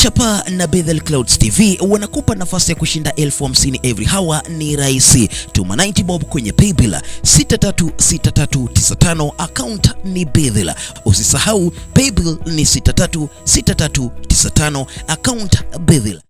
Chapaa na Bethel Clouds TV wanakupa nafasi ya kushinda 50,000 every hour. Ni rahisi, tuma 90 bob kwenye paybill 636395, account ni Bethel. Usisahau paybill ni 636395, account Bethel.